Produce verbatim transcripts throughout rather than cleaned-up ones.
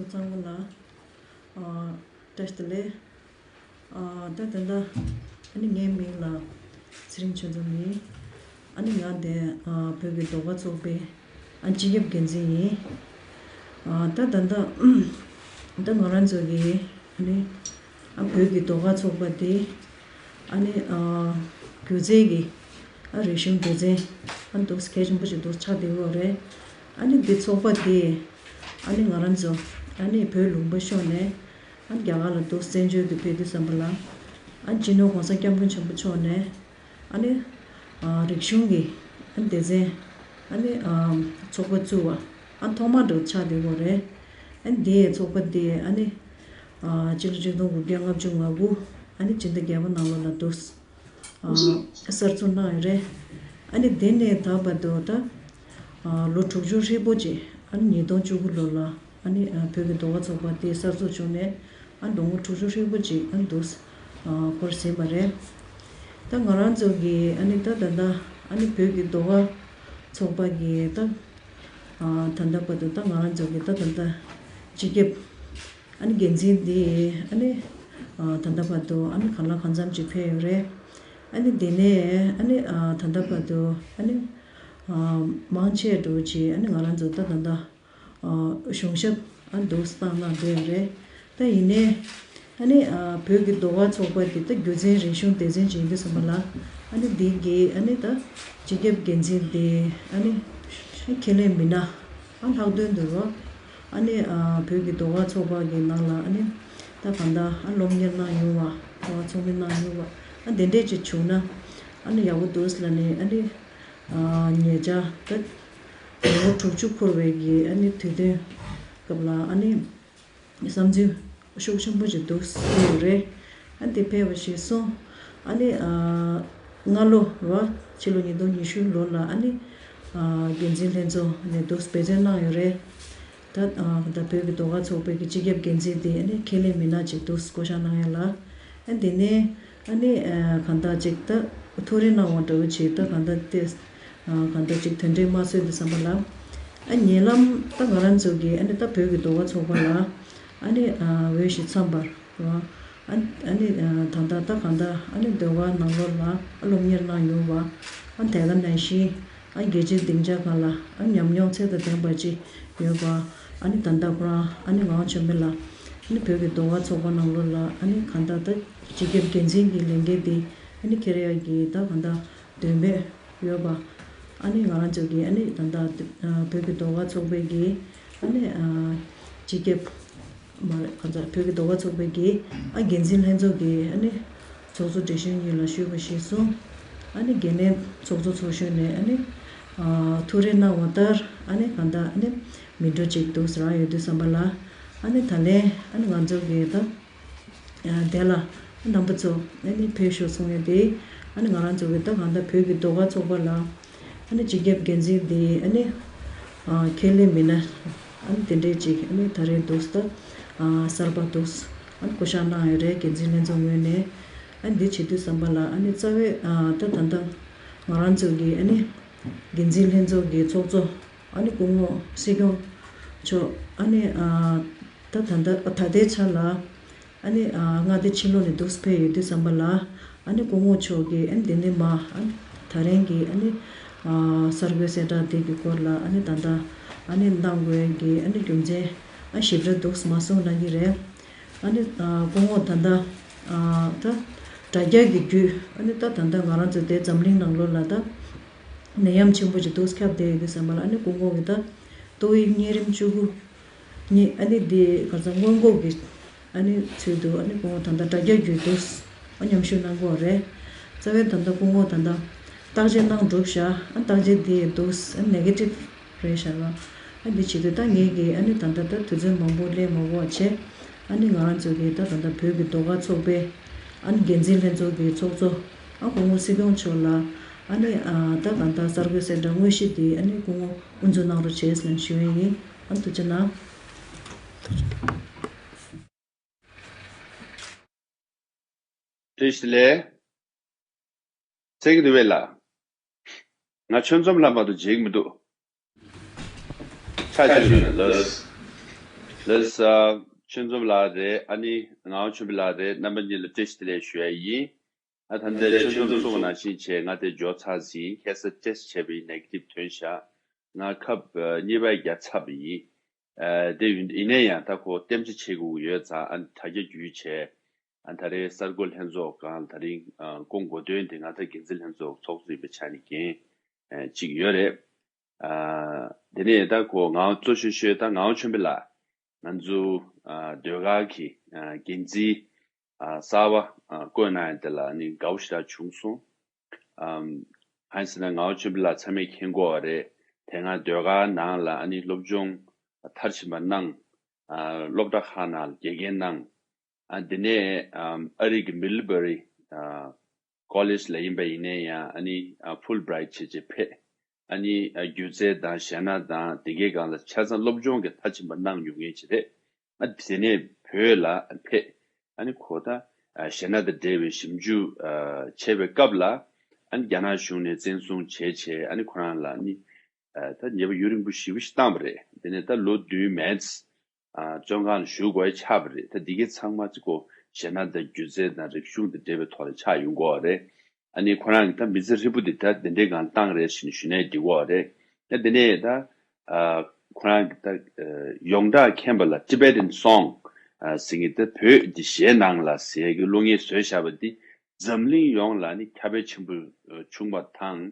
ཚང་མ་ལ་ཨ་བཀྲ་ཤིས་བདེ་ལེགས། ཨ་ད་ད་ལྟ་ཨ་ནི་ངའི་མིང་ལ་ཚེ་རིང་ཆོས་འཛོམས་ཡིན། ཨ་ནི་ང་དེ་ཨ་བོད་ཀྱི་ཟློས་གར་ཚོགས་པའི་ཨ་སྤྱི་ཁྱབ་འགན་འཛིན་ཡིན། ཨ་ད་ད་ལྟ་ད་ང་རང་ཚོ་གི་ཨ་ནི་ཨ་བོད་ཀྱི་ཟློས་གར་ཚོགས་པ་དེ་ཨ་ནི་ཨ་སྒྱུ་རྩལ་གྱི་ཨ་རིག་གཞུང་སྡེ་ཚན་ཨ་འདུག་གལ་ཆེན་པོ་ཞིག་འདུག་ཆགས་བསྡད་ཡོད་རེད། ཨ་ནི་འདི་ཚོགས་པ་དེ་ཨ་ནི་ང་རང་ཚོ་ཨ་ནི་བོད་ལུང་པ་ཕྱོགས་ནས་ཨ་ནི་རྒྱ་གར་ལ་འདུག་བཙན་བྱོལ་དུ་ཕེབས་དུས་ཙམ་པ་ལ་ཨ་ནི་སྤྱི་ནོར་༸གོང་ས་༸སྐྱབས་མགོན་ཆེན་པོ་མཆོག་ནས་ཨ་ནི་ཨ་རིག་གཞུང་གི་ཨ་ནི་སྡེ་ཚན་ཨ་ནི་ཨ་ཚོགས་པ་བཙུགས་པ་ཨ་ཐོག་མ་འདྲ་ཆགས་བསྡད་ཡོད་རེད། ཨ་ནི་དེའི་ཚོགས་པ་དེ་ཨ་ནི་ཨ་སྤྱི་ལོ་ཆིག་སྟོང་དགུ་བརྒྱ་ལྔ་བཅུ་ང་དགུ་ཨ་ནི་ཕྱི་ཟླ་བརྒྱད་པ་ནང་ལོགས་ལ་འདུག་ཨ་གསར་འཛུགས་གནང་ཡོད་རེད། ཨ་ནི་དེ་ནས་ད་བར་དུ་ད་ཨ་ལོ་དྲུག་ཅུ་ཧྲིལ་པོ་ཅིག་ཨ་ནི་ཉིས་སྟོང་བཅུ་དགུ་ལོ་ལ་ཨ་ནི་ཨ་བོད་ཀྱི་ཟློས་གར་ཚོགས་པ་དེ་གསར་འཛུགས་བྱུང་ནས་ཨ་ལོ་ངོ་དྲུག་ཅུ་ཧྲིལ་པོ་ཅིག་ཨ་འདུག་ཨ་འཁོར་ཟིན་པ་རེད། ད་ང་རང་ཚོ་གི་ཨ་ནི་ད་ད་ལྟ་ཨ་ནི་བོད་ཀྱི་ཟློས་གར་ཚོགས་པ་གི་ད་ཨ་ད་ལྟ་བར་དུ་ད་ང་རང་ཚོ་གི་ད་ད་ལྟ་སྤྱི་ཁྱབ་ཨ་ནི་འགན་འཛིན་འདི་ཨ་ནི་ཨ་ད་ལྟ་བར་དུ་ཨ་ནི་གང་ལ་གང་འཚམ་ཅིག་ཕེབས་ཡོད་རེད། ཨ་ནི་དེ་ནས་ཨ་ནི་ཨ་ད་ལྟ་བར་དུ་ཨ་ནི་ཨ་མང་ཆེ་འགྲོ་ཅིག་ཨ་ནི་ང་རང་ཚོ་ད་ད་ལྟ་ཨ་གཞུང་ཞབས་ཨ་འདུག་བཏང་གནང་བསྡད་ཡོད་རེད། ད་ཡིན་ནའི་ཨ་ནི་ཨ་བོད་ཀྱི་ཟློས་གར་ཚོགས་པ་འདི་ད་སྒྱུ་རྩལ་རིག་གཞུང་སྡེ་ཚན་ཅིག་ཡིན་དུས་ཙམ་པ་ལ་ཨ་ནི་འདི་གི་ཨ་ནི་ད་སྤྱི་ཁྱབ་འགན་འཛིན་འདི་ཨ་ནི་ཁས་ལེན་མི་སྣ་ཨ་ལྷག་དོན་དུ་རོ། ཨ་ནི་ཨ་བོད་ཀྱི་ཟློས་གར་ཚོགས་པ་གི་ནང་ལ་ཨ་ནི་ད་གང་ལྟར་ཨ་སློབ་གཉེར་གནང་མྱོང་བ་ཟློས་གར་ཚོགས་མི་གནང་མྱོང་བ་ཨ་དེ་འདྲས་ཅིག་བྱུང་ན་ཨ་ནི་ཡག་པོ་འདུག་ལབ་ནས་ཨ་ནི་ཨ་ཉེ་ཆར་ད་ལོ་ངོ་དྲུག་ཅུ་འཁོར་བའི་གི་ཨ་ནི་དུས་སྟོན་སྐབས་ལ་ཨ་ནི་བསམ་ཚུལ་ཤུགས་ཆེན་པོ་ཞིག་འདུག་ཟེར་ཡོད་རེད། ཨ་འདི་ཕེབས་པ་ཞིག་སོང་། ཨ་ནི་ཨ་སྔ་ལོ་ར་ཕྱི་ལོ་ཉིས་སྟོང་ཉི་ཤུ་ལོ་ལ་ཨ་ནི་ཨ་འགན་འཛིན་ལྷན་ཚོགས་ནས་འདུག་འབད་བརྩོན་གནང་ཡོད་རེད། ད་ཨ་ད་བོད་ཀྱི་ཟློས་གར་ཚོགས་པའི་གི་སྤྱི་ཁྱབ་འགན་འཛིན་དེ་ཨ་ནི་ཁས་ལེན་མི་སྣ་ཅིག་འདུག་བསྐོ་བཞག་གནང་ཡ་ལ། ཨ་འདི་ནས་ཨ་ནི་ཨ་གང་ལྟར་ཅིག་ད་ཐུགས་རེ་གནང་བ་འདྲ་བོ་ཅིག་ད་གང་ལྟར་ཏེ་ཨ་གང་ལྟར་ཅིག་དོན་འགྲིག་མ་སོང་དུས་ཙམ་པ་ལ། ཨ་ཉེ་ལམ་ད་ང་རང་ཚོ་གི་ཨ་ནི་ད་བོད་ཀྱི་ཟློས་གར་ཚོགས་པ་ལ་ཨ་ནི་ཨ་འོས་ཤིང་འཚམས་པར་རོ། ཨ་ཨ་ནི་ཨ་ད་ལྟ་ད་གང་ལྟར་ཨ་ནི་ཟློས་གར་ནང་ལོགས་ལ་ཨ་སློབ་གཉེར་གནང་མྱོང་བ་ཨ་དེ་ག་ནང་བཞིན་ཨ་རྒྱལ་སྤྱིའི་སྡིངས་ཆ་སྒང་ལ་ཨ་ཉམས་མྱོང་ཚད་དང་ལྡན་པ་ཅིག་ཡོད་པ། ཨ་ནི་ད་ལྟ་ཁོ་རང་ཨ་ནི་ངག་དབང་ཆོས་འཕེལ་ལགས་ཨ་ནི་བོད་ཀྱི་ཟློས་གར་ཚོགས་པ་ནང་ལོགས་ལ་ཨ་ནི་གང་ལྟར་ད་སྤྱི་ཁྱབ་འགན་འཛིན་གྱི་ལས་འགན་དེ་ཨ་ནི་འཁྱེར་ཡག་གི་ད་གང་ལྟར་འདོད་པ་ཡོད་པ། ཨ་ནི་ང་རང་ཚོ་གི་ཨ་ནི་ད་ལྟ་ཨ་བོད་ཀྱི་ཟློས་གར་ཚོགས་པའི་གི་ཨ་ནི་ཨ་སྤྱི་ཁྱབ་མ་རེད་གང་ལྟར་བོད་ཀྱི་ཟློས་གར་ཚོགས་པའི་གི་ཨ་འགན་འཛིན་ལྷན་ཚོགས་ཀྱི་ཨ་ནི་ཚོགས་གཙོ་བགྲེས་གཞོན་གཉིས་ལ་ཞུས་པ་ཞིག་སོང་། ཨ་ནི་འགན་ལེན་ཚོགས་གཙོ་ཚོགས་གཞོན་ནས་ཨ་ནི་ཨ་ཐུགས་རེ་གནང་བ་ལྟར་ཨ་ནི་གང་ལྟར་ཨ་ནི་མི་འགྲོ་ཅིག་འདུག་ཟེར་ཡོད་དུས་ཙམ་པ་ལ་ཨ་ནི་ད་ལན་ཨ་ནི་ང་ཚོ་གི་ད། དེ་ལ་རྣམ་པ་ཚོ་ཨ་ནི་ཕེབས་ཤོག་གསུང་ཡ་དེ་ཨ་ནི་ང་རང་ཚོ་གི་ད་གང་ལྟར་བོད་ཀྱི་ཟློས་གར་ཚོགས་པ་ལ་ཨ་ནི་སྤྱི་ཁྱབ་འགན་འཛིན་དེ་ཨ་ནི་ཁས་ལེན་མི་སྣ་ཨ་ནི་དེ་འདྲས་ཅིག་ཨ་ནི་ད་རེས་འདུག་ད་གསར་པ་འདུག་ཨ་ནི་བསྐོ་བཞག་གནང་ཡོད་རེད། འགན་འཛིན་ལྷན་ཚོགས་ངོས་ནས་ཨ་ནི་འདི་བྱེད་དུས་ཙམ་པ་ལ་ཨ་ནི་རྩ་བའི་ད་ད་ལྟ་ང་རང་ཚོ་གི་ཨ་ནི་འགན་འཛིན་ལྷན་ཚོགས་ཀྱི་ཚོགས་གཙོ་ཨ་ནི་སྐུ་ངོ་སྲིད་སྐྱོང་མཆོག་ཨ་ནི་ད་ད་ལྟ་ད་ལྟའི་ཆ་ལ། ཨ་ནི་ཨ་མངའ་སྡེ་ཕྱི་ལོགས་ནས་འདུག་ཕེབས་ཡོད་དུས་ཙམ་པ་ལ་ཨ་ནི་སྐུ་ངོ་མཆོག་གིས་ཨ་ནི་དེ་ནས་མ་ཨ་ནི་ད་རིང་གི་ཨ་ནི་ཨ་གསར་འགོད་གསལ་བསྒྲགས་དེ་གི་སྐོར་ལ་ཨ་ནི་ད་ལྟ་ཨ་ནི་གནང་དགོས་ཀྱི་ཨ་ནི་རྒྱུ་མཚན་ཨ་ཞིབ་ཕྲ་འདུག་མ་གསུངས་གནང་གི་རེད། ཨ་ནི་ཨ་སྐུ་ངོ་ད་ལྟ་ཨ་ད་དྲ་རྒྱ་གི་བརྒྱུད་ཨ་ནི་ད་ད་ལྟ་ང་རང་ཚོ་དེ་འཛམ་གླིང་ནང་ལོགས་ལ་ད་ནད་ཡམས་ཆེན་པོ་ཅིག་འདུག་ཁྱབ་བསྡད་ཡོད་དུས་ཙམ་པ་ལ་ཨ་ནི་སྐུ་ངོ་གིས་ད་ཏོག་དབྱིབས་གཉན་རིམས་བཅུ་དགུ་ནི་ཨ་ནི་འདི་ག་ཚོད་སྔོན་འགོག་གི་ཨ་ནི་ཚུལ་དུ་ཨ་ནི་སྐུ་ངོ་ད་ལྟ་དྲ་རྒྱ་བརྒྱུད་དུ་ཨ་མཉམ་ཞུགས་གནང་གི་ཡོད་རེད། རྩ་བའི་ད་ལྟ་སྐུ་ངོ་ད་ལྟ་བརྟག་དཔྱད་གནང་གྲུབ་བཞག་ཨ་བརྟག་དཔྱད་འདི་འདུག་ཨ་ནེ་གེ་ཊིབ་རེད་བཞག་ལ། ཨ་འདི་བྱེད་དུས་ད་ངེད་ཀྱིས་ཨ་ནི་ད་ལྟ་ད་དུས་ཚོད་མང་པོ་སླེབས་མ་དགོས་པ་བྱས་ཨ་ནི་ང་རང་ཚོ་གི་ད་ད་ལྟ་བོད་ཀྱི་ཟློས་གར་ཚོགས་པའི་ཨ་ནི་འགན་འཛིན་ལྷན་ཚོགས་ཀྱི་ཚོགས་གཙོ་ཨ་སྐུ་ངོ་སྲིད་སྐྱོང་མཆོག་ལ་ཨ་ནི་ཨ་ད་ད་ལྟ་གསར་འགོད་གསལ་བསྒྲགས་དངོས་གཞི་དེ་ཨ་ནི་སྐུ་ངོ་དབུ་འཛུགས་གནང་རོགས་བྱས་ཟེར་ནས་ཞུ་ཡས་ཡིན། ཨ་ཐུགས་རྗེ་གནང་། བཀྲ་ཤིས་བདེ་ལེགས། ཚེ་གི་དུ་བས་ལ། ང་ཆོས་འཛོམས་ལྷ་མ་གཏོགས་མཇལ་གི་མི་འདུག་ཆ་ཆུ་ནས་ལོས། ལགས་སོ། ཆོས་འཛོམས་ལགས་རེད། ཨ་ནི་ངག་དབང་ཆོས་འཕེལ་ལགས་རེད། རྣམ་པ་གཉིས་ལ་བཀྲ་ཤིས་བདེ་ལེགས་ཞུ་ཡ་ཡིན། ཨ་ད་ལྟ་ཆོས་འཛོམས་གསུངས་པ་ནང་བཞིན་བྱས་ང་དེ་འབྱོར་ཚར་ཟིན། ཁ་སང་ཊེ་སི་བྱས་པ་ཡིན། ནེ་གེ་ཊིབ་ཐོན་ཤག་ང་ཁབ་གཉིས་པ་བརྒྱབ་ཚར་བ་ཡིན། ཨ་དེ་ཡིན་ཡིན་ན་ཡང་ད་ཁོ་རྟེན་འབྲེལ་བྱེད་དགོས་ཀྱི་ཡོད་ཙང་། ཨ་དྲ་རྒྱ་བརྒྱུད་བྱས། ཨ་ད་རེས་གསར་འགོད་ལྷན་ཚོགས་སྒང་ད་རིང་ཨ་སྐུ་གོ་སྟོན་དེ་ང་ད་འགན་འཛིན་ལྷན་ཚོགས་ཚོགས་གཙོ་ཡིན་པའི་ཆ་ནས་འགན་ཨ་ཅིག་ཡོད་རེད། ཨ་དེ་ནས་ད་ཁོ་ངག་དབང་གཙོ་ཤོས་ཤོས་ད་ངག་དབང་ཆོས་འཕེལ་ལགས། ང་ཚོ་ཨ་ཟློས་གར་གྱི་ཨ་འགན་འཛིན་ཨ་གསར་པ་ཨ་བསྐོས་གནང་ཡ་དེ་ལ་ནི་དགའ་པོ་ཞེ་དྲག་བྱུང་སོང་། ཨམ་གང་ཡིན་ཟེར་ན་ངག་དབང་ཆོས་འཕེལ་ལགས་ཚང་མས་མཁྱེན་གྱི་ཡོད་རེད། དེ་སྔ་ཟློས་གར་ནང་ལ་ཨ་ནི་སློབ་སྦྱོང་མཐར་ཕྱིན་པ་གནང་། ཨ་སློབ་གྲྭ་ཁག་ནང་ལ་དགེ་རྒན་གནང་། ཨ་དེ་ནས་ཨམ་ཨ་རི་གི་མི་ལི་བྷ་རི་ཨ་ཀོ་ལེཇ་ལ་ཡིན་པ་ཡིན་ནའི་ཡང་ཨ་ནི་ཨ་ཕུལ་བྷི་རའེ་ཊི་བྱས་བྱས་ཕེབས། ཨ་ནི་ཨ་སྒྱུ་རྩལ་དང་གཞས་སྣ་དང་དེ་གའི་སྒང་ལ་ཆ་ཚང་སློབ་སྦྱོང་གི་མཐར་ཕྱིན་པ་གནང་མྱོང་མཁན་ཅིག་རེད། ཨ་དེ་ནས་བོད་ལ་ཕེབས། ཨ་ནི་ཁོ་ད་ཨ་གཞས་སྣ་དང་འབྲེལ་བའི་ཞིབ་འཇུག་ཨ་བྱེད་པའི་སྐབས་ལ་ཨ་ནི་རྒྱ་ནག་གཞུང་ནས་བཙན་བཟུང་བྱས་བྱས། ཨ་ནི་ཁོ་རང་ལ་ཨ་ནི་ཨ་ད་ཉེས་པ་ཡུན་རིང་པོ་ཞེ་པོ་ཞིག་བཏང་བ་རེད། དེ་ནས་ད་ལོ་བདུན་མེད་ཨ་བཙོན་ཁང་ལ་བཞུགས་དགོས་ཆགས་པ་རེད། ད་འདི་གའི་ཚང་མ་ཅིག་གོ་གཞས་སྣ་དང་སྒྱུ་རྩལ་དང་རིག་གཞུང་དང་འབྲེལ་བའི་ཐོག་ལ་ཆགས་ཡོང་གི་ཡོད་རེད། ཨ་ནི་ཁོ་རང་གི་ད་མི་ཚེ་ཧྲིལ་པོ་འདི་ད་འདི་འདྲའི་སྒང་བཏང་རེད་ཟེར་ནས་ཞུས་ན་འགྲིག་གི་ཡོད་རེད། ད་དེ་ནས་ད་ཨ་ཁོ་རང་གི་ད་ཨ་ཡོངས་གྲགས་མཁྱེན་པ་ལ་Tibetan Song ཨ་ཟེར་མཁན་ད་བོད་ཀྱི་གཞས་ནང་ལ་ཟེར་གྱི་གློག་བརྙན་བཟོས་བཞག་པ་འདི་འཛམ་གླིང་ཡོངས་ལ་ནི་ཁྱབ་སྤེལ་ཆེན་པོ་ཨ་བྱུང་བ་དང་།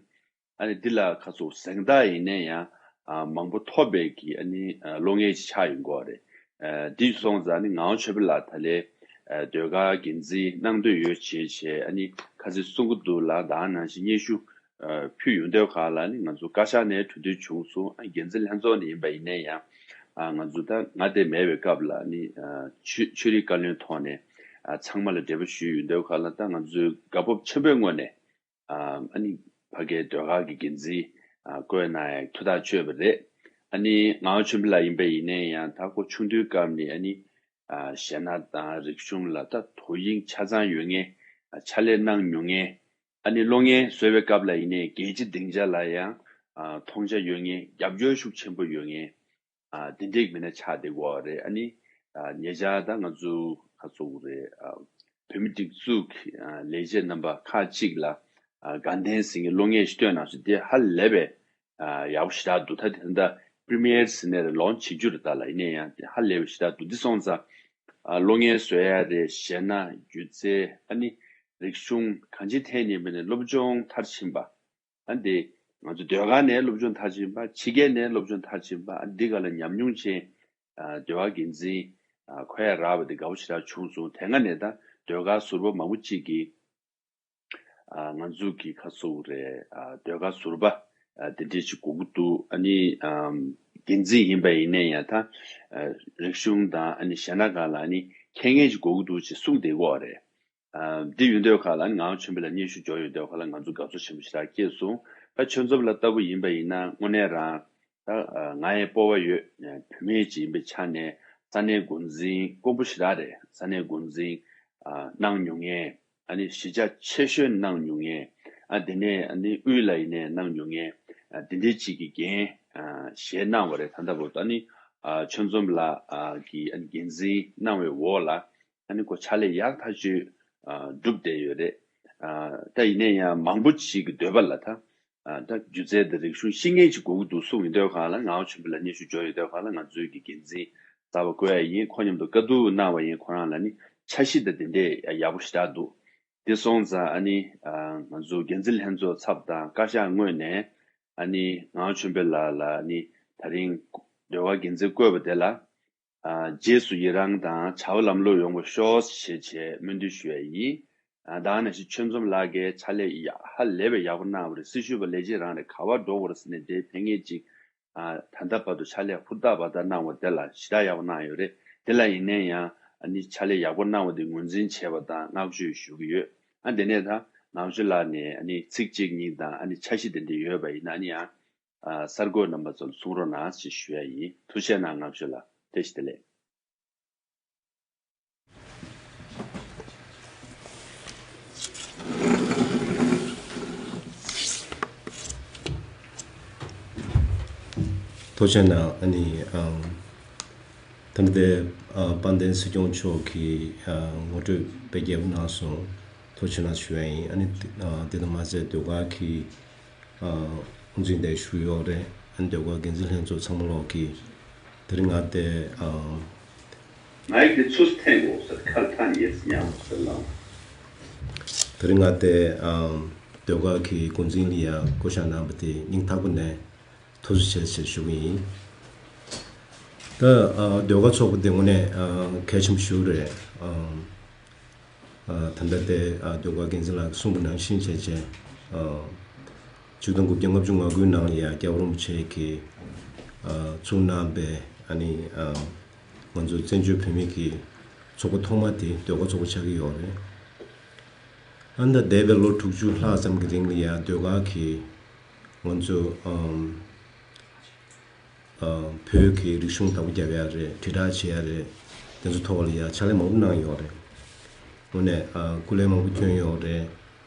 ཨ་ནི་འདི་ལ་ཁ་སོ་གཟེངས་རྟགས་ཡིན་ནའི་ཡང་ཨ་མང་པོ་ཐོབ་པའི་གི་ཨ་ནི་ཨ་གློག་བརྙན་ཅིག་ཆགས་ཡོང་གི་ཡོད་རེད། ཨ་འདི་སོང་ཙང་ཨ་ནི་ངག་དབང་ཆོས་འཕེལ་ལགས་ད་ལས་ཨ་ཟློས་གར་འགན་འཛིན་གནང་འདོད་ཡོད་ཅེས་བྱས་ཨ་ནི་ཁ་སང་གསུང་གི་འདུག་ལ། ད་ག་ནང་བཞིན་སྙན་ཞུ་ཨ་ཕུལ་ཡོང་དུས་སྒང་ལ་ཨ་ནི་ང་ཚོ་བཀའ་ཤག་ནས་གྲོས་བསྡུར་བྱུང་སོང་། ཨ་འགན་འཛིན་ལྷན་ཚོགས་ནས་ཡིན་པ་ཡིན་ནའི་ཡང་ཨ་ང་ཚོ་ད་ང་དེ་མེད་པའི་སྐབས་ལ་ཨ་ནི་ཨ་ཆོས་ཆོས་རིག་བཀའ་བློན་ཐོག་ནས་ཨ་ཚང་མ་ལ་འབྲེལ་བ་ཞུས་ཡོང་དུས་སྒང་ལ་ད་ང་ཚོས་དགའ་སྤོབས་ཆེན་པོའི་ངོས་ནས་ཨ་ཨ་ནི་ཕ་གིའི་ཟློས་གར་གྱི་འགན་འཛིན་ཨ་བསྐོས་གནང་ཡག་ཐུགས་ཐག་ཆོད་པ་རེད། ཨ་ནི་ངག་དབང་ཆོས་འཕེལ་ལགས་ཡིན་པ་ཡིན་ནའི་ཡང་ད་ཁོ་ཆུང་དུས་སྐབས་ནས་ཨ་ནི་ཨ་གཞས་སྣ་དང་རིག་གཞུང་ལ་ད་དོ་དབྱིངས་ཆ་ཚང་ཡོད་མཁན། ཨ་ཕྱག་ལས་གནང་མྱོང་མཁན། ཨ་ནི་གློག་བརྙན་བཟོ་བའི་སྐབས་ལ་ཡིན་ནའི་རྒྱལ་སྤྱིའི་སྡིངས་ཆ་ལ་ཡང་ཨ་མཐོང་ཆ་ཡོད་མཁན། རྒྱབ་སྐྱོར་ཤུགས་ཆེན་པོ་ཡོད་མཁན། ཨ་དེ་འདྲའི་མི་སྣ་ཆགས་བསྡད་ཡོད་རེད། ཨ་ནི་ཨ་ཉེ་ཆར་ད་ང་ཚོ་ག་ཚོད་རེད། ཨ་བོད་མི་སྒྲིག་འཛུགས་ཀྱི་ཨ་ལས་བྱེད་རྣམ་པ་ཁག་ཅིག་ལ་ཨ་དགའ་ལྡན་ཟེར་མཁན་གློག་བརྙན་ཞིག་བཏོན་གནང་སོང་། དེ་ཧ་ལས་པའི་ཨ་ཡག་པོ་ཞེ་དྲག་འདུག་ད་དེ་ད་པི་རི་མི་ཡར་ཟེར་ནའི་རེད། ལོན་ཆི་བྱེད་རྒྱུ་རེད། ད་ལ་ཡིན་ནའི་ཡང་དེ་ཧ་ལས་པའི་ཞེ་དྲག་འདུག་འདི་སོང་ཙང་ཨ་གློག་བརྙན་བཟོ་ཡ་རེད། གཞས་སྣ་སྒྱུ་རྩལ་ཨ་ནི་རིག་གཞུང་གང་ཅིའི་ཐད་ནས་ཡིན་པ་ནས་སློབ་སྦྱོང་མཐར་ཕྱིན་པ། ཨ་འདི་ང་ཚོ་ཟློས་གར་ནས་སློབ་སྦྱོང་མཐར་ཕྱིན་པ། ཕྱི་རྒྱལ་ནས་སློབ་སྦྱོང་མཐར་ཕྱིན་པ། ཨ་འདི་ག་ལ་ཉམས་མྱོང་ཅན་ཨ་ཟློས་གར་འགན་འཛིན་ཨ་བསྐོ་ཡ་རག་པ་དེ་དགའ་པོ་ཞེ་དྲག་བྱུང་སོང་། དེ་སྔ་ནས་ད་ཟློས་གར་ཟུར་པ་མང་པོ་ཅིག་གིས་ཨ་ང་ཚོ་གི་ཁ་སོ་རེད། ཨ་ཟློས་གར་ཟུར་པ་ཨ་དེ་འདྲས་ཅིག་དགོས་ཀྱི་འདུག་ཨ་ནི་ཨམ་འགན་འཛིན་ཡིན་པ་ཡིན་ནའི་ཡང་ད་ཨ་རིག་གཞུང་དང་ཨ་ནི་གཞས་སྣ་སྒང་ལ་ཨ་ནི་མཁས་མཁན་ཅིག་དགོས་ཀྱི་འདུག་ཅེས་གསུངས་བསྡད་ཀྱི་ཡོད་རེད། ཨ་འདི་ཡོང་དུས་སྒང་ལ་ཨ་ནི་ངག་དབང་ཆོས་འཕེལ་ལགས་སྙན་ཞུ་འབྱོར་ཡོང་དུས་སྒང་ལ་ང་ཚོ་དགའ་ཚོར་ཆེན་པོ་ཞེ་དྲག་སྐྱེས་སོང་། ད་ཆོས་འཛོམས་ལགས་ལྟ་བུ་ཡིན་པ་ཡིན་ན་དངོས་གནས་རང་ད་ཨ་ང་ཡི་སྤོབས་པ་ཡོད། བུད་མེད་ཅིག་ཡིན་པའི་ཆ་ནས་ས་གནས་འགོ་འཛིན་དཀོན་པོ་ཞེ་དྲག་རེད། ས་གནས་འགོ་འཛིན་ཨ་གནང་མྱོང་མཁན། ཨ་ནི་གཞིས་ཆགས་ཆེ་ཤོས་གནང་མྱོང་མཁན། ཨ་དེ་ནས་ཨ་ནི་དབུས་ལ་ཡིན་ནའི་གནང་མྱོང་མཁན། ཨ་དེ་འདྲའི་ཅིག་གི་འགན་ཨ་བཞེས་གནང་བ་རེད། ད་ལྟ་བར་དུ་ཨ་ནི་ཨ་ཆོས་འཛོམས་ལགས་ཨ་གི་ཨ་ནི་འགན་འཛིན་གནང་བའི་འོག་ལ་ཨ་ནི་ཁོ་ཕྱག་ལས་ཡག་ཐག་ཆོད་ཨ་བསྒྲུབས་བསྡད་ཡོད་རེད། ཨ་ད་ཡིན་ནའི་ཡང་མང་པོ་ཅིག་གི་འདོད་པ་ལ་ད་ཨ་ད་སྒྱུ་རྩལ་དང་རིག་གཞུང་ཤེས་མཁན་ཅིག་དགོས་ཀྱི་འདུག་གསུངས་ཡོང་དུས་སྒང་ལ་ངག་དབང་ཆོས་འཕེལ་ལགས་སྙན་ཞུ་འབྱོར་ཡོང་དུས་སྒང་ལ་ང་ཚོའི་གི་འགན་འཛིན་གསར་པ་བསྐོ་ཡ་ཡིན། ཁོ་མཉམ་དུ་བཀའ་བསྡུར་གནང་བ་ཡིན། ཁོ་རང་ལ་ནི་འཆར་གཞི་དང་དེ་འདྲས་ཡག་པོ་ཞེ་དྲག་འདུག་དེ་སོང་ཙང་ཨ་ནི་ཨ་ང་ཚོ་འགན་འཛིན་ལྷན་ཚོགས་ཚབ་དང་བཀའ་ཤག་ངོས་ནས་ཨ་ནི་ངག་དབང་ཆོས་འཕེལ་ལགས་ལ་ཨ་ནི་ད་རིང་ཟློས་གར་འགན་འཛིན་བསྐོས་པ་དེ་ལ་ཨ་རྗེས་སུ་ཡི་རང་དང་བྱ་བ་ལམ་ལྷོང་ཡོང་བ་ཤོག་ཞེས་བྱས་སྨོན་འདུན་ཞུ་ཡ་ཡིན། ཨ་ད་ག་ནང་བཞིན་ཆོས་འཛོམས་ལགས་ཀྱིས་ཕྱག་ལས་ཡག་ཧ་ལས་པའི་ཡག་པོ་གནང་བ་རེད། སྲི་ཞུ་བ་ལས་བྱེད་རང་རེད། ག་པར་འགྲོ་དགོས་རེད་ཟེར་ནས་དེ་ཕན་ངེས་ཅིག་ཨ་ད་ལྟ་བར་དུ་ཕྱག་ལས་ཧུར་ཐག་བར་ཐག་གནང་བ་དེ་ལ་ཞེ་དྲག་ཡག་པོ་གནང་ཡོད་རེད། དེ་ལ་ཡིན་ནའི་ཡང་ཨ་ནི་ཕྱག་ལས་ཡག་པོ་གནང་བ་དེ་ངོས་འཛིན་བྱས་པ་དང་བསྔགས་བརྗོད་ཞུ་གི་ཡོད། ཨ་དེ་ནས་ད་ངག་དབང་ཆོས་ལགས་ནས་ཨ་ནི་ཚིག་གཅིག་གཉིས་དང་ཨ་ནི་འཆར་གཞི་དེ་འདྲ་ཡོད་པ་ཡིན་ན་ཨ་ནི་ཡང་ཨ་གསར་འགོད་རྣམ་པ་ཚོ་ལ་གསུང་རོགས་གནང་ཞེས་ཞུ་ཡ་ཡིན། ཐུགས་རྗེ་གནང་། ངག་དབང་ཆོས་ལགས་བཀྲ་ཤིས་བདེ་ལེགས། ཐུགས་རྗེ་གནང་། ཨ་ནི་ཨམ་ ད་ལྟའི་ཨ་དཔལ་ལྡན་སྲིད་སྐྱོང་མཆོག་གིས་ཨ་ངོ་སྤྲོད་དཔེ་རྒྱས་པོ་གནང་སོང་། ཐུགས་རྗེ་ཆེ་གནང་ཞུ་ཡ་ཡིན། ཨ་ནི་ཨ་དེ་དང་མ་ཟད་ཟློས་གར་གྱི་ཨ་དབུ་འཛིན་དེ་ཞུ་ཡོད་རེད། ཨ་ནི་ཟློས་གར་འགན་འཛིན་ལྷན་ཚོགས་ཚང་མ་ལོག་གིས་དེ་རིང་ང་དེ་ཨ། མའིག་དེ་ཚུར་འཐེན་དགོས་ཟེར། ཁ་ཐག་ཉེ་ཙམ་ཉར་དགོས་ཟེར་ལབ། དེ་རིང་ང་དེ་ཨ་ཟློས་གར་གྱི་འགོ་འཛིན་ལ་ཡ་བསྐོ་བཞག་གནང་བ་དེ་སྙིང་ཐག་པ་ནས་ཐུགས་རྗེ་ཆེ་ཞེས་ཞུ་གི་ཡིན། ད་ཨ་ཟློས་གར་ཚོགས་པ་དེ་དངོས་གནས་ཨ་གལ་ཆེན་པོ་ཞིག་རེད། ཨ་ཨ་ད་ལྟ་དེ་ཨ་ཟློས་གར་འགན་འཛིན་ལགས་ཀྱིས་གསུངས་པ་ནང་བཞིན་བྱས་བྱས་ཨ་ཆིག་སྟོང་དགུ་བརྒྱ་ལྔ་བཅུ་ང་དགུའི་ནང་ལ་ཡ་རྒྱལ་བ་རིན་པོ་ཆེ་གིས་ཨ་བཙུགས་གནང་པའི་ཨ་ནི་ཨ་ང་ཚོ་བཙན་བྱོལ་བོད་མི་གི་ཚོགས་པ་ཐོག་མ་དེ་ཟློས་གར་ཚོགས་པ་ཆགས་ཀྱི་ཡོད་རེད། ཨ་ནི་ད་འདས་པའི་ལོ་དྲུག་ཅུ་ལྷག་ཙམ་གྱི་རིང་ལ་ཡ་ཟློས་གར་གྱིས་ང་ཚོ་ཨམ་ཨ་བོད་ཀྱི་རིག་གཞུང་བདག་པོ་རྒྱབ་ཡ་རེད། དྲིལ་བསྒྲགས་བྱེད་ཡ་རེད། དེ་ཚོ་ཐོག་ལ་ཡ་ཕྱག་ལས་མང་པོ་གནང་ཡོད་རེད། དངོས་གནས་ཨ་སྐུ་ལས་མང་པོ་བསྐྱོན་ཡོད་རེད།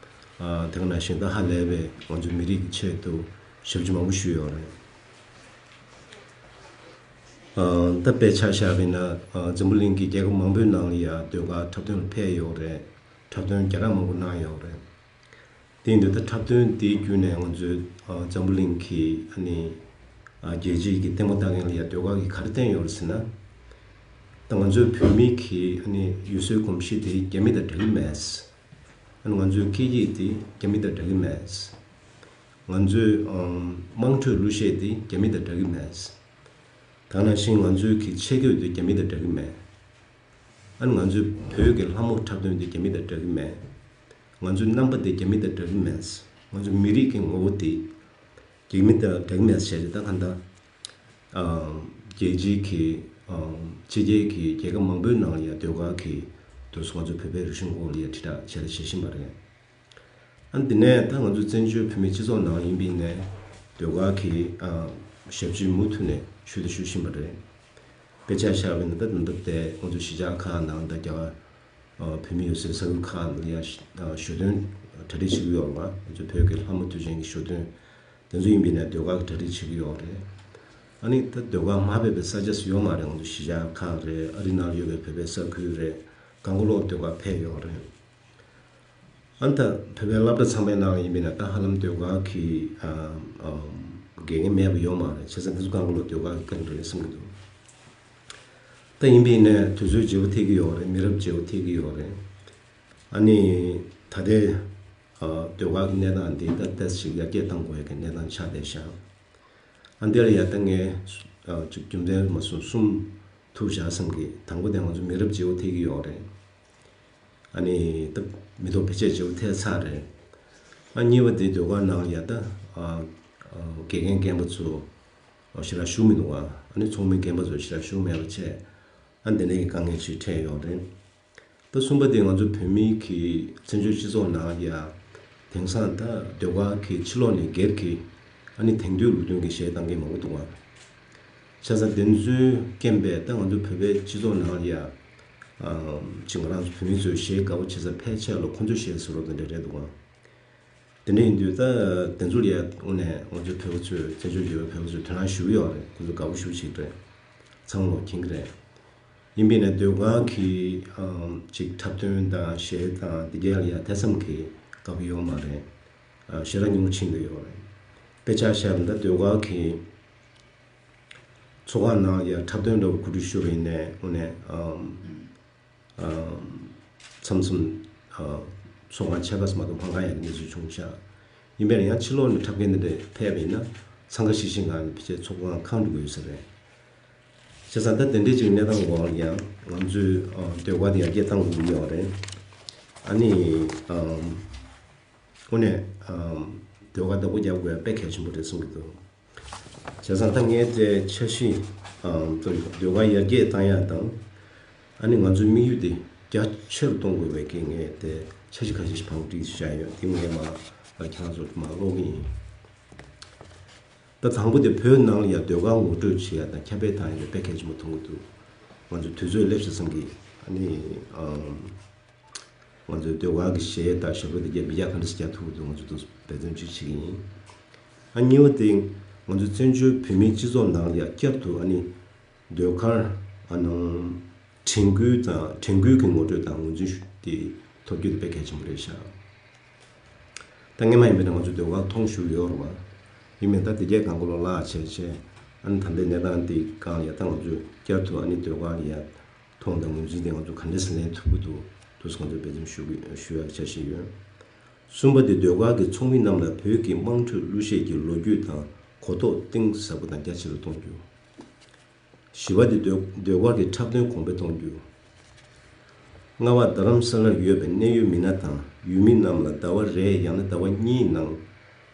ཨ་དེ་ག་ནང་བཞིན་ད་ཧ་ལས་པའི་ང་ཚོའི་མི་རིགས་ཀྱི་ཆེད་དུ་ཞབས་ཕྱི་མང་པོ་ཞུས་ཡོད་རེད། ཨ་ད་དཔེ་ཆ་བཞག་པ་ཡིན་ན་ཨ་འཛམ་བུ་གླིང་གི་རྒྱལ་ཁབ་མང་པོའི་ནང་ལ་ཡ་ཟློས་གར་འཁྲབ་སྟོན་ལ་ཕེབས་ཡོད་རེད། འཁྲབ་སྟོན་རྒྱ་རང་མང་པོ་གནང་ཡོད་རེད། དེ་ཡིན་དུས་ད་འཁྲབ་སྟོན་དེའི་བརྒྱུད་ནས་ང་ཚོའི་ཨ་འཛམ་བུ་གླིང་གི་ཨ་ནི་ཨ་རྒྱལ་སྤྱིའི་གི་ལྟད་མོ་ལྟ་མཁན་ལ་ཡ་ཟློས་གར་གྱིས་ག་རེ་བསྟན་ཡོད་རེད་ཟེར་ན། ད་ང་ཚོའི་བོད་མི་གི་ཨ་ནི་ཡུལ་སྲོལ་གོམས་གཤིས་དེ་རྒྱ་མི་དང་འདྲ་གི་མེད། ཨ་ནི་ང་ཚོའི་སྐད་ཡིག་དེ་རྒྱ་མི་དང་འདྲ་གི་མེད། ང་ཚོའི་ཨམ་དམངས་ཁྲོད་གླུ་གཞས་དེ་རྒྱ་མི་དང་འདྲ་གི་མེད། ད་ནང་བཞིན་ང་ཚོའི་གི་ཆས་གོས་དེ་རྒྱ་མི་དང་འདྲ་གི་མེད། ཨ་ནི་ང་ཚོའི་བོད་ཀྱི་ལྷ་མོ་འཁྲབ་སྟོན་དེ་རྒྱ་མི་དང་འདྲ་གི་མེད། ང་ཚོའི་རྣམ་པ་དེ་རྒྱ་མི་དང་འདྲ་གི་མེད། ང་ཚོའི་མི་རིགས་ཀྱི་ངོ་བོ་དེ་རྒྱ་མི་དང་འདྲ་གི་མེད་ཟེར་ཏེ་ད་གང་ལྟར་ཨ་རྒྱལ་སྤྱིའི་གི་ཨ་ཕྱི་རྒྱལ་གྱི་རྒྱལ་ཁབ་མང་པོའི་ནང་ལ་ཡ་ཟློས་གར་གྱི་དུས་སུ་ང་ཚོའི་བོད་པའི་རིག་གཞུང་སྐོར་ལ་ཡ་དྲིལ་བསྒྲགས་བྱས་རེ་བྱེད་བཞིན་པ་རེད། ཨ་འདི་ནས་ད་ང་ཚོ་བཙན་བྱོལ་བོད་མིའི་སྤྱི་ཚོགས་ནང་ཡིན་པའི་ནས་ཟློས་གར་གྱི་ཨ་ཞབས་ཕྱི་མུ་མཐུད་ནས་ཞུ་དང་ཞུ་བཞིན་པ་རེད། དཔེ་ཆ་བཞག་པ་ཡིན་ན་ད་ད་ལྟ་དེ་ང་ཚོ་གཞིས་ཆགས་ཁག་ནང་ད་རྒྱ་གར་ཨ་བོད་མི་ཡོད་སའི་ས་ཁུལ་ཁག་ལ་ཡ་ཨ་ཞོ་སྟོན་གྲ་སྒྲིག་བྱེད་ཀྱི་ཡོད་རེད་བ། ང་ཚོ་བོད་ཀྱི་ལྷ་མོ་དུས་ཆེན་གྱི་ཞོ་སྟོན་དེ་ཚོ་ཡིན་པའི་ནས་ཟློས་གར་གྱི་གྲ་སྒྲིག་བྱེད་ཀྱི་ཡོད་རེད། ཨ་ནི་ད་ཟློས་གར་མ་ཕེབས་པའི་ས་ཆ་སུ་ཡོད་མ་རེད། ང་ཚོ་གཞིས་ཆགས་ཁག་རེད། ཨ་རི་ནང་ཡོད་པའི་བོད་པའི་ས་ཁུལ་རེད། གང་ག་ལོག་ཟློས་གར་ཕེབས་ཡོད་རེད། ཨ་ནི་ད་བོད་པའི་སློབ་གྲྭ་ཚང་མའི་ནང་ཡིན་པས་ན་ད་ཧ་ལམ་ཟློས་གར་གྱི་ཨ་ཨམ་དགེ་རྒན་མེད་པ་ཡོད་མ་རེད། བྱས་ཙང་འདི་ཚོ་གང་ག་ལོ་ཟློས་གར་གྱི་རྐང་རེད་བསམ་གྱི་འདུག་ད་ཡིན་པས་ན་དུས་ཚོད་བརྗེ་པོ་ཐེབས་ཀྱི་ཡོད་རེད། མི་རབས་བརྗེ་པོ་ཐེབས་ཀྱི་ཡོད་རེད། ཨ་ནི་ད་ལྟའི་ཨ་ཟློས་གར་གྱི་གནས་སྟངས་འདི་ད་ཏོག་ཙམ་ཡར་རྒྱས་གཏང་དགོས་ཀྱི་གནས་སྟངས་ཆགས་བསྡད་ཤག་ཨ་འདི་ལ་ཡ་ད་ངས་ཨ་ཅིག་རྒྱུ་མཚན་མ་གསུངས་གསུམ་ཐུག་བཞག་བསམ་གི། དང་པོ་དེ་ང་ཚོ་མི་རབས་བརྗེ་པོ་ཐེབས་ཀྱི་ཡོད་རེད། ཨ་ནི་ད་མི་ཐོག་བེད་སྤྱད་བྱེད་པ་ཐལ་ཚར་རེད། ཨ་གཉིས་པ་དེ་ཟློས་གར་ནང་ལ་ཡ་ད་ཨ་ཨ་དགེ་རྒན་རྒན་པ་ཚོ་ཞེ་དྲག་ཞུགས་མི་འདུག་ཨ་ནི་ཚོགས་མི་རྒན་པ་ཚོ་ཞེ་དྲག་ཞུགས་མེད་པ་བྱས། ཨ་འདི་འདྲའི་གི་དཀའ་ངལ་ཅིག་འཕྲད་ཡོད་རེད། ད་གསུམ་པ་དེ་ང་ཚོ་བོད་མི་གི་བཙན་བྱོལ་སྤྱི་ཚོགས་ནང་ལ་ཡ་དེང་སང་ད་ཟློས་གར་གི་ཕྱི་ལོགས་ནས་སྒེར་གྱི་ཨ་ནི་དེང་དུས་ལུགས་མཐུན་གྱི་གཞས་བཏང་མཁན་མང་པོ་འདུག་ཨ། བྱས་ཙང་དེ་ཚོའི་རྐྱེན་པས་ད་ང་ཚོ་བོད་པའི་སྤྱི་ཚོགས་ནང་ལ་ཡ་ཨམ་ཅིག་ང་རང་ཚོ་བོད་མི་ཚོའི་གཞས་དགའ་པོ་བྱེད་ས་ཕལ་ཆེར་ལ་ཁོ་ཚོའི་གཞས་བཟོ་རོགས་དེ་འདྲ་རེད་འདུག་ཨ། དེ་འདྲ་ཡིན་དུས་ད་དེ་ཚོ་ལ་ཡ་དངོས་གནས་ང་ཚོའི་བོད་པ་ཚོས་བཙན་བྱོལ་ཡོད་པའི་བོད་པ་ཚོས་དོ་སྣང་ཞུ་གི་ཡོད་རེད། ཁོ་ཚོ་དགའ་པོ་ཞེ་པོ་ཅིག་རེད། ཚང་མ་ལོག་མཁྱེན་གྱི་རེད། ཡིན་པས་ན་ཟློས་གར་གྱི་ཨམ་ཅིག་འཁྲབ་སྟོན་དང་གཞས་དང་དེ་གས་ལ་ཡ་དེ་ཙམ་གྱི་དགའ་པོ་ཡོད་མ་རེད། ཨ་ཞེ་དྲག་སྙིང་པོ་ཕྱིན་བསྡད་ཡོད་རེད། དཔེ་ཆ་བཞག་ན་ད་ཟློས་གར་གྱི་ཚོགས་ཁང་ནང་ཡ་འཁྲབ་སྟོན་འདྲ་བོ་གོ་སྒྲིག་ཞུ་བ་ཡིན་ནའི་དངོས་གནས་ཨམ་ཨམ་མཚམས་མཚམས་ཨ་ཚོགས་ཁང་ཆ་ག་ཙམ་མ་གཏོགས་ཕང་ཁ་ཡག་གི་གནས་ཚུལ་བྱུང་ཤག་ཡིན་པས་ན་ཡང་ཕྱི་ལོགས་ནས་འཁྲབ་མཁན་འདི་འདྲ་ཕེབས་པ་ཡིན་ན་འཚང་ཁ་ཤིག་ཤིག་ངང་ནས་ཕལ་ཆེར་ཚོགས་ཁང་ཁེངས་འགྲོ་གི་ཡོད་ས་རེད། བྱས་ཙང་ད་དེ་འདྲའི་ཅིག་གནས་སྟངས་འོག་ལ་ཡང་ང་ཚོས་ཨ་ཟློས་གར་འདི་ཡར་རྒྱས་གཏང་དགོས་ཀྱི་ཡོད་རེད། ཨ་ནི་ཨམ་དངོས་གནས་ཨམ་ཟློས་གར་བདག་པོ་རྒྱབ་དགོས་ཡ་དཔེ་གལ་ཆེན་པོ་རེད་བསམ་གྱི་འདུག་བྱས་ཙང་ད་ངས་དེ་འཆར་གཞི་ཨམ་ཟློས་གར་ཡར་རྒྱས་གཏང་ཡ་དང་། ཨ་ནི་ང་ཚོའི་དམིགས་ཡུལ་དེ་རྒྱ་ཆེ་རུ་གཏོང་དགོས་པའི་གི་ངས་དེ་འཆར་གཞི་ཁ་ཤས་ཤིག་བང་བསྒྲིགས་བྱས་ཡོད། དེ་ངས་མ་ཨ་ཁྱེད་རང་ཚོར་མ་ཀློག་གི་ཡིན། ད་དང་པོ་དེ་བོད་ནང་ལ་ཡ་ཟློས་གར་ངོ་སྤྲོད་བྱེད་ཡ་དང་ཁྱབ་སྤེལ་བཏང་ཡ་དེ་དཔེ་གལ་ཆེན་པོ་མཐོང་གི་འདུག་ང་ཚོ་དུས་ཚོད་སླེབས་ཤག་བསམ་གི། ཨ་ནི་ཨམ་ང་ཚོའི་ཟློས་གར་གྱི་གཞས་དང་ཞབས་བྲོ་དེ་རྒྱ་མི་རྒྱ་ག་འདྲ་ཞིག་རྒྱག་ཐུབ་ཀྱི་འདུག་ང་ཚོ་དུ་འབད་བརྩོན་ཅིག་བྱེད་ཀྱི་ཡིན། ཨ་གཉིས་པ་དེ་ང་ཚོ་བཙན་བྱོལ་བོད་མིའི་སྤྱི་ཚོགས་ནང་ལ་ཡ་བསྐྱར་དུ་ཨ་ནི་ཟློས་གར་ ཨ་ནང་དྲན་སྐུལ་དང་དྲན་སྐུལ་གྱི་ངོ་སྤྲོད་དང་ངོས་འཛིན་ཞུ་དེ་ཐོབ་རྒྱུ་དེ་དཔེ་གལ་ཆེན་པོ་རེད་ཤག་ད་སྔོན་མ་ཡིན་པ་ན་ང་ཚོ་ཟློས་གར་མཐོང་བཞུགས་ཡོད་རེད་བ། ཡིན་མིན་ད་དེ་གས་གང་ག་ལོ་ལག་བྱས་བྱས། ཨ་ནི་ད་ལྟའི་གནས་སྟངས་དེ་གང་ལ་ཡ་ད་ང་ཚོས་བསྐྱར་དུ་ཨ་ནི་ཟློས་གར་ལ་ཡ་མཐོང་དང་ངོས་འཛིན་དེ་ང་ཚོ་ག་འདྲས་སེ་ལེན་ཐུབ་ཀྱི་འདུག་འདུག་སེ་ང་ཚོས་འབད་བརྩོན་ཞུ་གི་ཞུ་ཡག་འཆར་གཞི་ཡོད། གསུམ་པ་དེ་ཟློས་གར་གྱི་ཚོགས་མི་རྣམས་ལ་བོད་ཀྱི་དམངས་ཁྲོད་གླུ་གཞས་ཀྱི་ལོ་རྒྱུས་དང་གོ་རྟོགས་གཏིང་ཟབ་པོ་དང་རྒྱ་ཆེ་རུ་གཏོང་རྒྱུ། བཞི་པ་དེ་ཟློས་ཟློས་གར་གྱི་འཁྲབ་སྟོན་གོང་འཕེལ་གཏོང་རྒྱུ། ལྔ་པ་རྡ་རམ་ས་ལར་ཡོད་པའི་གནད་ཡོད་མི་སྣ་དང་ཡུལ་མི་རྣམས་ལ་ཟླ་བ་རེ་ཡང་ན་ཟླ་བ་གཉིས་ནང་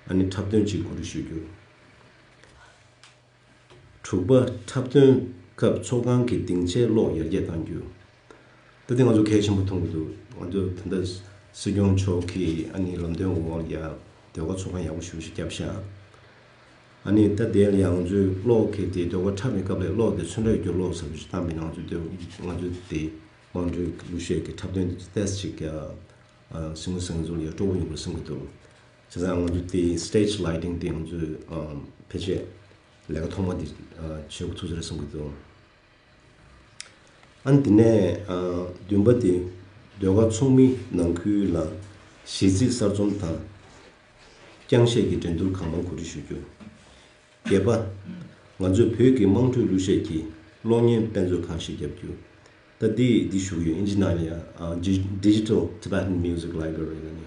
ཨ་ནི་འཁྲབ་སྟོན་གཅིག་གོ་སྒྲིག་ཞུ་རྒྱུ། དྲུག་པ་འཁྲབ་སྟོན་སྐབས་ཚོགས་ཁང་གི་སྡིངས་ཆའི་གློག་ཡར་རྒྱས་གཏང་རྒྱུ། ད་དེ་ང་ཚོ་གལ་ཆེན་པོ་མཐོང་གི་འདུག་ང་ཚོ་ད་ལྟ་སྲིད་སྐྱོང་མཆོག་གིས་ཨ་ནི་ལམ་སྟོན་འོག་ལ་ཡ་ཟློས་གར་ཚོགས་ཁང་ཡག་པོ་ཞེ་པོ་ཞིག་བརྒྱབ་ཤག་ཨ་ནི་ད་དེ་ལ་ཡང་ང་ཚོའི་གློག་གི་དེ་ཟློས་གར་འཁྲབ་པའི་སྐབས་ལ་གློག་དེ་ཚོན་ཁྲ་རྒྱུ་གློག་ཟེར་བ་ཞིག་བཏང་པས་ན་ང་ཚོ་དེ་ང་ཚོ་དེ་དམངས་ཁྲོད་གླུ་གཞས་ཀྱི་འཁྲབ་སྟོན་དེ་ཏོག་ཙམ་ཅིག་ཨ་སྲིད་སྐྱོང་ཟེར་མཁན་ཚོ་ལ་ཡང་སྤྲོ་པོ་ཡོང་གི་རེད་བསམ་གྱི་འདུག་བྱས་ཙང་ང་ཚོ་དེ་སི་ཊེཇ་ལའི་ཊིང་དེ་ང་ཚོས་ཨ་ཕལ་ཆེར་ལས་ཀ་ཐོག་མ་དེ་ཨ་བྱེད་དགོས་ཐུག་ས་རེད་བསམ་གྱི་འདུག་ཨ་ནི་དེ་ནས་ཨ་བདུན་པ་དེ་ཟློས་གར་ཚོགས་མི་ནང་ཁུལ་ལ་གཞས་ཚིག་གསར་རྩོམ་དང་རྐྱང་གཞས་ཀྱི་འགྲན་བསྡུར་གང་མང་གོ་སྒྲིག་ཞུ་རྒྱུ། བརྒྱད་པ། ང་ཚོས་བོད་ཀྱི་དམངས་ཁྲོད་གླུ་གཞས་ཀྱི་གློག་བརྙན་དཔེ་མཛོད་ཁང་ཞིག་བརྒྱབ་རྒྱུ། ད་འདི་འདི་ཞུ་གི་ཡོད། ཨིན་ཇི་ནང་ལ་ཡང་ཨ་Digital Tibetan Music Library ལ་ནི་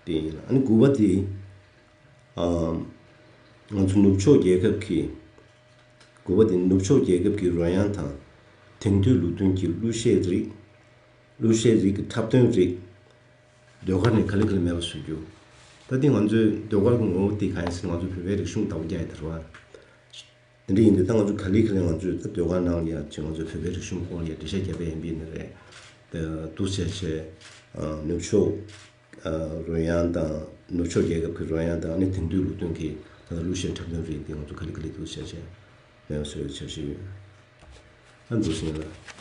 དེ་ཡིན་ལ། ཨ་ནི་དགུ་པ་དེ་ཨ་ང་ཚོ་ནུབ་ཕྱོགས་རྒྱལ་ཁབ་ཀྱི་དགུ་པ་དེ་ནུབ་ཕྱོགས་རྒྱལ་ཁབ་ཀྱི་རོལ་དབྱངས་དང་དེང་དུས་ལུགས་མཐུན་གྱི་གླུ་གཞས་རིགས། གླུ་གཞས་རིགས་ཀྱི་འཁྲབ་སྟོན་རིགས། ཟློས་གར་ནས་ག་ལེ་ག་ལེ་མེད་པ་བཟོ་རྒྱུ། ད་འདི་ང་ཚོའི་ཟློས་གར་གྱི་ངོ་བོ་དེ་གང་ཡིན་ཟེར་ན་ང་ཚོ་བོད་པའི་རིག་གཞུང་བདག་པོ་རྒྱག་ཡ་དེ་རེད་བ། དེ་འདྲ་ཡིན་དུས་ད་ང་ཚོ་ག་ལེ་ག་ལེ་ང་ཚོས་ད་ཟློས་གར་ནང་ལ་ཡ་ཅིག་ང་ཚོའི་བོད་པའི་རིག་གཞུང་སྐོར་ལ་ཡ་འགྲེལ་བཤད་རྒྱབ་པ་ཡིན་པ་ཡིན་ན་རེད། ད་འདུག་སེ་བྱས་བྱས་ནུབ་ཕྱོགས་རོལ་དབྱངས་དང་ནུབ་ཕྱོགས་རྒྱལ་ཁབ་ཀྱི་རོལ་དབྱངས་དང་ཨ་ནི་དེང་དུས་ལུགས་མཐུན་གྱི་ད་ལྟ་གླུ་གཞས་འཁྲབ་སྟོན་རིགས་འདི་ང་ཚོ་ག་ལེ་ག་ལེ་འདུག་སེ་བྱས་བྱས་མེད་པ་བཟོ་ཡ་འཆར་གཞི་ཡོད། ཨ་འདུག་སེ་ཡིན་ལ།